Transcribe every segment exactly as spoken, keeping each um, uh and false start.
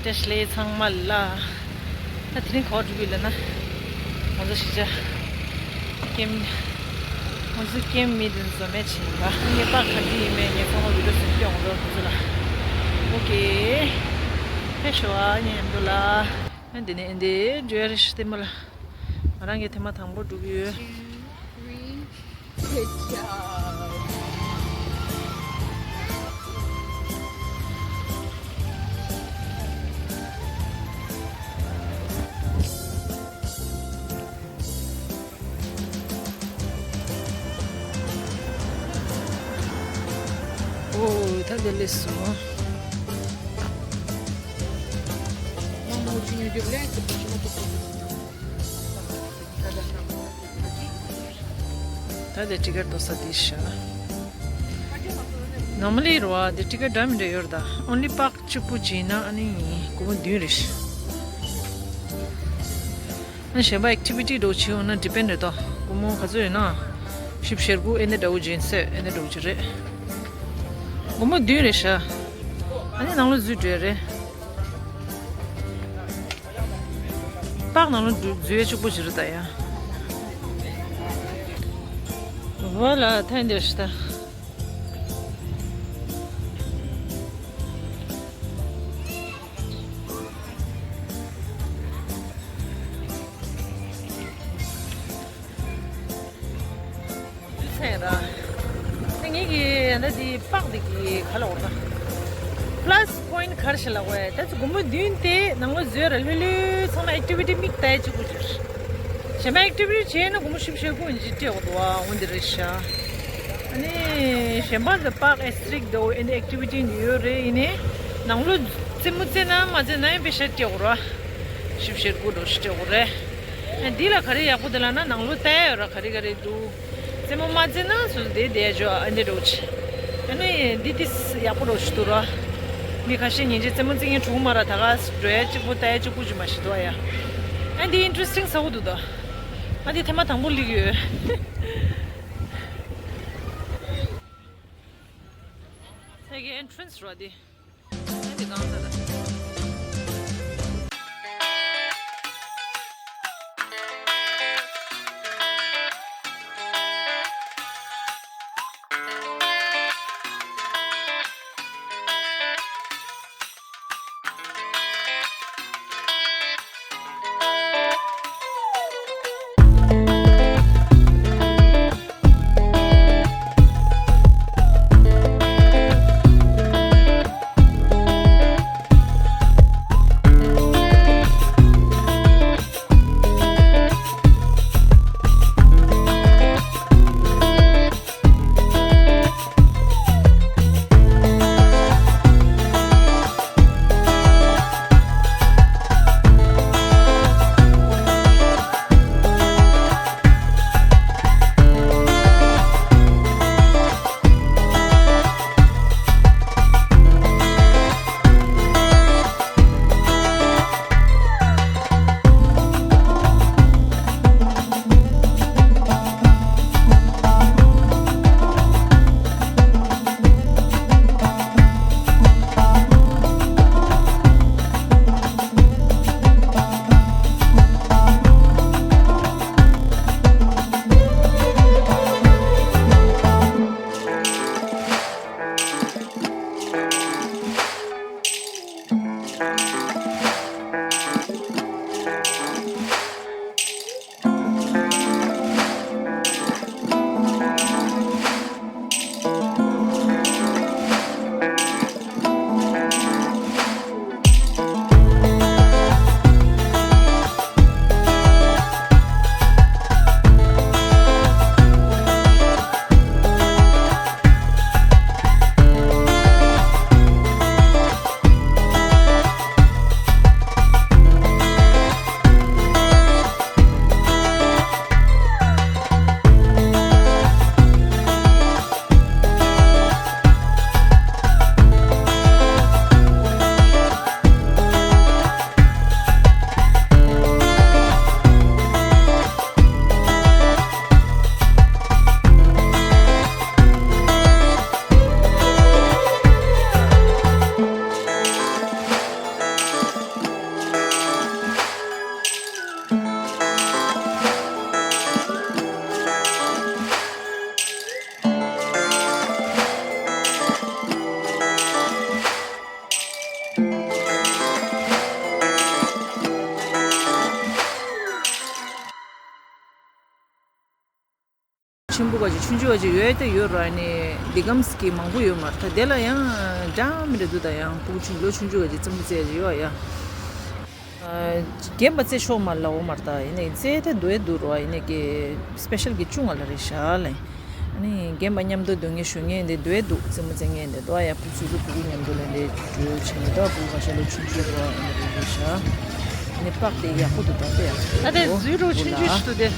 བཀྲ་ཤིས་བདེ་ལེགས་ཚང་མ་ལ། ད་དེ་རིང་ག་པར་འགྲོ་གི་ཡོད་ལབ་ན། ང་ཚོ་གཞིས་ཆགས་ཀེམ། ང་ཚོ་ཀེམ་མི་དེ་འཛོམས་མེད་ཕྱིན་པ། ངས་པར་ག་འདྲ་ཡིན་མིན་ངས་ཚང་མ་བི་ཌིའོ་བཟོས་སྐྱོན་འོང་འགྲོ་ང་ཚོ་ལ། ཨོ་ཀེ། ཕེབས་ཤོག་ཨ་ཉེ་ཡམ་དུ་ལ། ཨ་འདི་ནས་ཨ་འདི་འགྲོ་ཡ་རེད་ཤི་ཐེ་མ་ལ། ང་རང་གི་ཐེངས་མ་དང་པོ་འགྲོ་གི་ཡོད། Good job. ཨོ། ད་འདི་ལས་སོང་། ད་དེ་ཊི་ཀེཊ་དོ་ས་དེ་ཤ། ནོར་མལ་ལི་རོ་ཨ་དེ་ཊི་ཀེཊ་འདྲ་མི་འདྲ་ཡོད་རེད་ད། ཨོན་ལི་པཱརྐ་གཅིག་པུ་བྱིན་ན་ཨ་ནི་སྒོར་མོ་བདུན་རེད་ཤ། ཨ་གཞན་པ་ཨེག་ཊི་བི་ཊི་འདྲ་བོ་བྱེད་འོང་ན་ཌི་པེན་ཌི་རེད་དོ། སྒོར་མོ་ག་ཚོད་ཡོད་ན། བཞི་བཅུ་ཞེ་དགུ་ཨེ་འདྲ་འདྲ་བོ་བྱིན་སོད་ཨེ་འདྲ་འདྲ་བོ་ཅིག་རེད། སྒོར་མོ་བདུན་རེད་ཤ། ཨ་ནི་ནང་ལོགས་འཛུལ་འགྲོ་ཡ་རེད། པཱརྐ་ནང་ལོགས་འཛུལ་ཡ་གཅིག་པོ་ཞིག་རེད་ད་ཡ། ཝ་ལ་ཐེངས་འདིར་ཤི་ད། འདུག་སེ་ར། ད་ངེད་ཀྱི་ཡ་ད་འདི་པཱརྐ་འདི་གི་ག་ལ་འོར་ད། པ་ལ་སི་པོ་ཡིན་ཊི་ག་རེ་ཞིག་ལབ་དགོས་ཡ། ད་ཚོ་སྒོར་མོ་བདུན་དེ་ནང་ལོགས་འཛུལ་ར་ལྷོད་ལྷོད་ཚང་མ་ཨེག་ཊི་བི་ཊི་མིག་ལྟ་ཡ་གཅིག་པུ་གྱུར། གཞན་པ་ཨེག་ཊི་བི་ཊི་བྱས་ན་སྒོར་མོ་བཞི་བཅུ་ཞེ་དགུ་ཡིན་གྱི་སྤྲད་དགོས་འདུག་ཨ། འོ་འདི་རེད་ཤག་ཨ་ནི་གཞན་པ་འདི་པཱརྐ་ཨེ་སི་རིག་འདུག་ཨེ་འདི་ཨེག་ཊི་བི་ཊི་འདི་ཡོད་རེད། ཡིན་ནའི་ནང་ལོགས་རྩེད་མོ་རྩེ་ན་མ་རྩེ་ན་ཡང་པེ་ཤ་སྤྲད་དགོས་ར། བཞི་བཅུ་ཞེ་དགུ་འདྲ་ཞིག་སྤྲད་དགོས་རེད། ཨ་འདི་ལ་ག་རེ་ཡག་པོ་འདུག་ལབ་ན་ནང་ལོགས་ལྟ་ཡ་ཡོད་ར། ག་རེ་ག་རེ་འདུག་རྩེད་མོ་མ་རྩེ་ན་སུ་དེ་བསྡད་ཆོག་ཨ་འདི་འདྲ་ཅིག་ཨ་ནི་འདི་ཏིས་ཡག་པོ་འདྲ་ཞིག་འདུག་ར། མི་ཁ་ཤས་ཉིན་རྗེས་རྩེད་མོ་རྩེ་མཁན་བྱུང་མ་ར། ད་ག་འགྲོ་ཡ་གཅིག་པུ་ལྟ་ཡ་གཅིག་པུ་ཅིག་མ་ཤི་འདུག་ཨ་ཡ། ཨ་འདི་ཨིན་ཊི་རེ་སི་ཊིང་ས་བོ་འདུག་ད། ཨ་འདི་ཐེངས་མ་དང་པོ་སླེབས་ཡོད། ས་གི་ཨེན་ཊི་རེན་སི་ར་འདི། ཆེན་པོ་ག་ཅིག་ཆུང་ཆུང་ག་ཅིག་ཡོད་དེ་ཡོད་ར། ནི་འདི་གམ་སི་ཀི་མང་པོ་ཡོད་མ་རེད། ད་དེ་ལ་ཡང་འདྲ་མི་འདྲ་འདུག་ད་ཡང་ཕྲུ་གུ་ཆུང་ལོ་ཆུང་ཆུང་ག་ཅིག་རྩེད་མོ་རྩེ་ཡ་ཅིག་ཡོད་ཡ། རྒན་པ་རྩེ་ཆོག་མ་ལ་འོ་མར་ད་ཡིན་ནའི་རྩེ་དེ་འདུག་ཨེ་འདུག་རོ། ཡིན་ནའི་ཀི་སི་པེ་ཤལ་གི་ཅུང་ང་ལ་རེད་ཤག་ལེ། ཨ་ནི་རྒན་པ་མཉམ་དུ་སྡོད་མཁན་ཞུ་མཁན་དེ་འདུག་ཨེ་འདུག་རྩེད་མོ་རྩེ་མཁན་དེ་འདུག་ཨ། ཡ་ཕུ་ཚུ་ཚོ་ཕྲུ་གུ་མཉམ་དུ་ལེན་དེ་འགྲོ་བྱེད་མི་འདུག་ཕྲུ་གུ་ཁ་ཤས་ལོ་ཆུང་ཆུང་རོ། ཨ་ནི་རེད་རེད་ཤག་ཨ་ནི་པག་དེ་ཡག་པོ་འདུག་ད་དེ་ཡག་པོ་ད་དེ་འདུག་འཛུལ་རོགས་ཆུང་ཆུང་ཞིག་འདུག་དེ།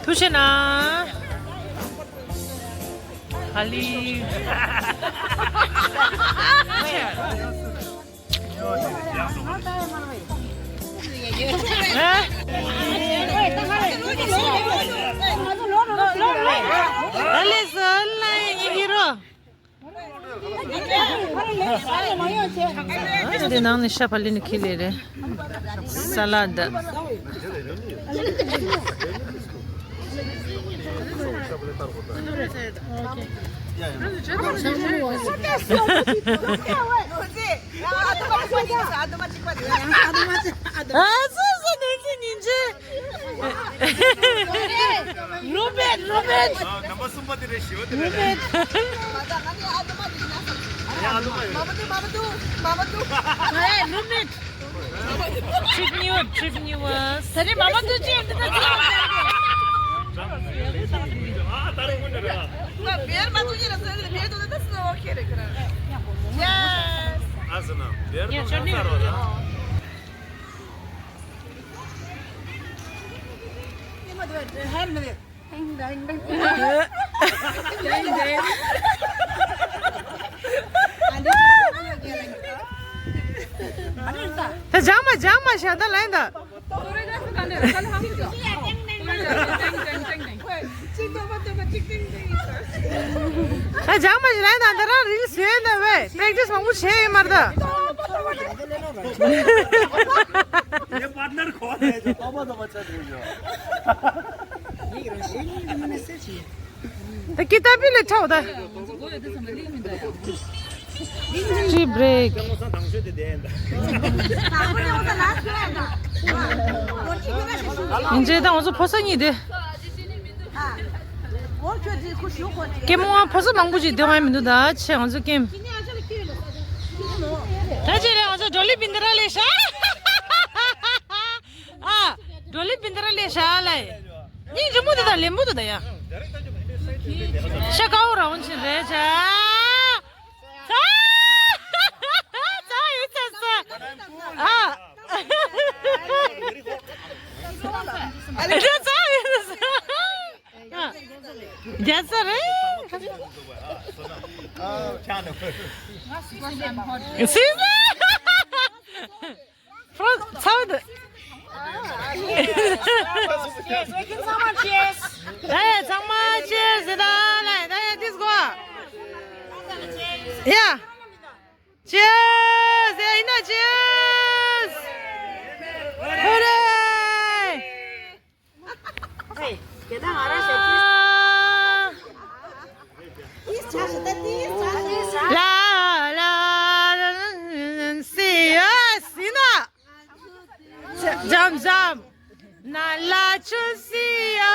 ཐུགས་རྗེ་གནང་། ཧ་ལི། ཨ་ལེ་ཟོན་ལ་ཡིན་གྱི་རོ། འདི་ནང་ནས་ཤ་བག་ལེབ་ནས་འཁྱེར་ལེ་རེད། ས་ལ་ད། ཨ་སོ་སོ་ནས་ཀྱི་ཉིན་བྱེད། རུ་མེད་རུ་མེད། ཨ། ནམ་པར་གསུམ་པ་དེ་རེད་ཞེས་པ་དེ་རེད། རུ་མེད། ཨ་ཡ་ཨ་དུ་མ་ཡོད། ཨ་ཡ་ཨ་དུ་མ་ཡོད། མ་མ་དུ་མ་མ་དུ་མ་མ་དུ། ཨ་ཡ་རུ་མེད། Trip new, trip new us. ད་རེས་མ་མ་དུ་ཅི་ཡོད་འདི་ད་ཅི་ཡོད་ད་རེས། ཨ་ད་རེས་ཀུན་རེད། ང་བེར་མ་དུ་ཅི་ར་སོ་ནི་བེར་དུ་ད་སོ་ཁེ་རེད་ཁ་ར། Yes. ཨ་ཟེར་ན་བེར་དུ་ད་ཚར་བ་ད། ད་སྦྱང་མ་སྦྱང་མ་བྱ་ད་ལན་ད། ད་སྦྱང་མ་ཞིག་ལན་ད་ད་རང་རིལ་བཟོས་ན་བས་པེག་ཏིས་མང་པོ་བྱས་ཡོད་མ་རེད་ད། ये पार्टनर कौन है जो तोबा तोबा चल रही हो? ད་ཀི་ཏ་པི་ལས་ཁྲའོ་ད། ཊི་བྷི་རེག་ཡིན་ཅེ་ད་ང་ཚོ་ཕོ་ས་གཉིས་དེ། སྐྱེ་མོ་ཕོ་ས་མང་པོ་ཅིག་དེ་བ་མི་འདུག་ད་ཆེ་ང་ཚོ་ཀེམ། ད་ཆེ་རེད་ང་ཚོ་ཌོ་ལི་བིན་དི་ར་ལས་ཤ། ཨ། ཌོ་ལི་བིན་དི་ར་ལས་ཤ་ལ། སྙིང་རྗེ་མོ་དེ་དང་ལེན་པོ་དེ་དང་ཡ། ཤ་ཀའོ་རང་ཆེན་རེད་ཆ། ཚ། ཚ་ཡི་ཚ་ཚ། ཨ། ཨ་ལེ་ཚ་ཡི་ཚ་ཚ། རྒྱ་ཚ་རེད། སིས། ཚ་བ་འདི། ད་ཡ་ཚང་མ་ཅེར་སི་ཟེར་ད་ལ་ད་ཡ་ཏིས་གོ་ཡ། ཅེར་སི་ཡ་ཡིན་ན་ཅེར་སི། ཧོ་རེ། ཧེ། དེ་ན་ང་རང་ཞབས་ཕྱི། ཏིས་ཆ་ཞིག་ད་ཏིས་ཆ་ཞིག་ལ་ལ་ལ་སི་ཡ་སི་ན། འཇམ་འཇམ། ན་ལ་ཆུ་སི་ཡ།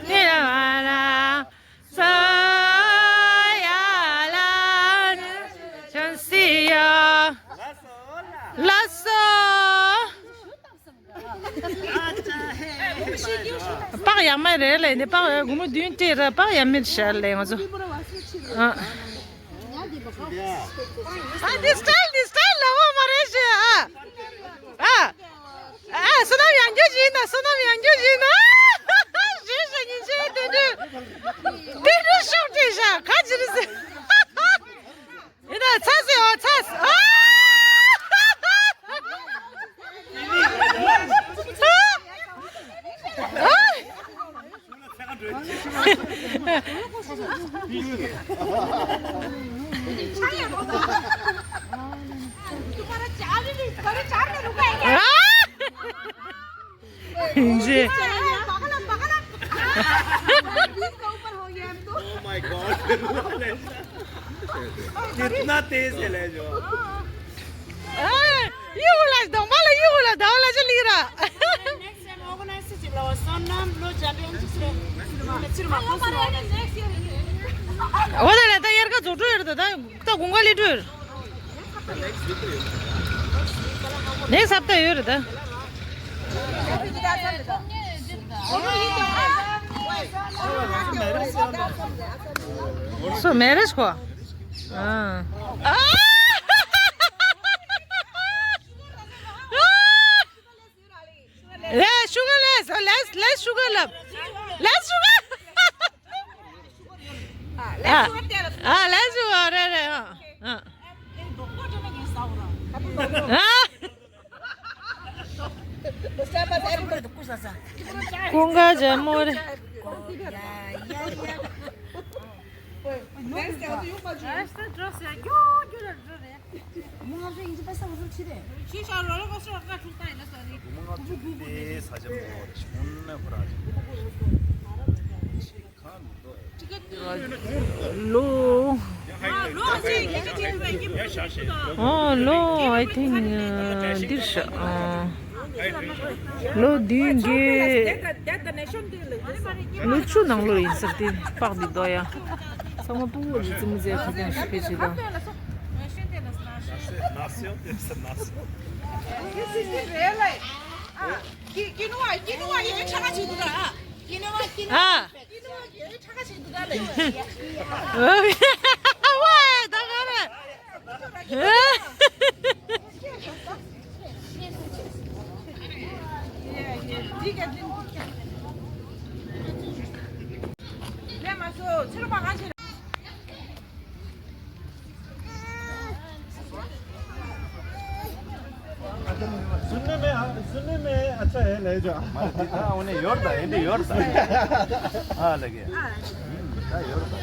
ནི་ལ་ལ། སོ་ཡ་ལ་ཆུ་སི་ཡ། ལ་སོ། པགས་ཡག་མ་རེད་ལས་འདི་པགས་ཡག་སྒོར་མོ་བདུན་སྤྲད་ར་པགས་ཡག་མེད་ཤར་ལས་ང་ཚོ། ཨ། ཨ་འདི་སི་ཊལ་འདི་སི་ཊལ་ལ་བ་མ་རེད་ཤི་ཨ། ཨ། ཨ་བསོད་ནམས་ཡང་རྒྱུ་ཞིག་ཡིན་ན་བསོད་ནམས་ཡང་རྒྱུ་ཞིག་ཡིན་ན། ཞེས་ཞེས་ཉིན་ཤས་དེ་འདྲ། དེ་འདྲ་ཤོག་དྲིས་ཤག་ག་ཅི་རེད་ཟེར། ཡིན་ན་ཚ་ཟེར་ཨོ་ཚ་ཟེར། ཨ། ཨ། ཡིན་ཞེས། Oh my God. कितना तेज है ले जो। ཨ། ཡི་ཧུ་ལ་གདོང་པ་ལ་ཡི་ཧུ་ལ་ཟླ་བ་ལ་ཅི་ལི་ར། Next time organize ཅིག་ལ་བ་སོ་ནམ་ལོ་བརྒྱ་དྲུག་ཅིག་ལ་ཅིར་མ་ཁོ་སོ་ན། འོ་ད་ལ་ད་དབྱར་ཁ་རྫོགས་འགྲོ་ཡོད་རེད་ད་ད་དགུན་ཁ་སླེབས་འགྲོ་ཡོད་རེད། ནེག་སི་ཧབ་ཏ་ཡོད་རེད་ད། སོ་མེ་རེ་ཇི་ཁོ། ཨ། ལས་ཤུ་གར་ལས་ལས་ལས་ཤུ་གར་ལབ། ལས་ཤུ་གར། ཨ་ཨ་ལས་ཤུ་གར་རེད་རེད་ཨ་ཨ། ཀུན་དགའ་རྒྱལ་མོ་རེད། ལོ། ཨོ་ལོ། I think འདིར་ཤ། ལོ་བདུན་བརྒྱད། ལོ་བཅུ་ནང་ལོ་ཡིན་ཟེར་ཏེ་པགས་འདི་དོ་ཡ། ཚང་མ་ཕྲུ་གུ་རེད་ཙི་མི་ཟེར་ཁ་ཀྱང་ཤི་ཁེ་ཆེ་དང་། ཨ། सुनने में अच्छा है, ले जाओ। मारे दिखा उन्हें योर दा, हिंदी योर दा। हाँ, लगे। हाँ, योर दा।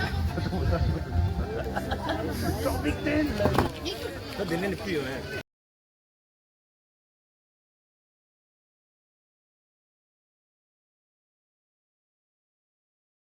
तो दिन ने पियो है।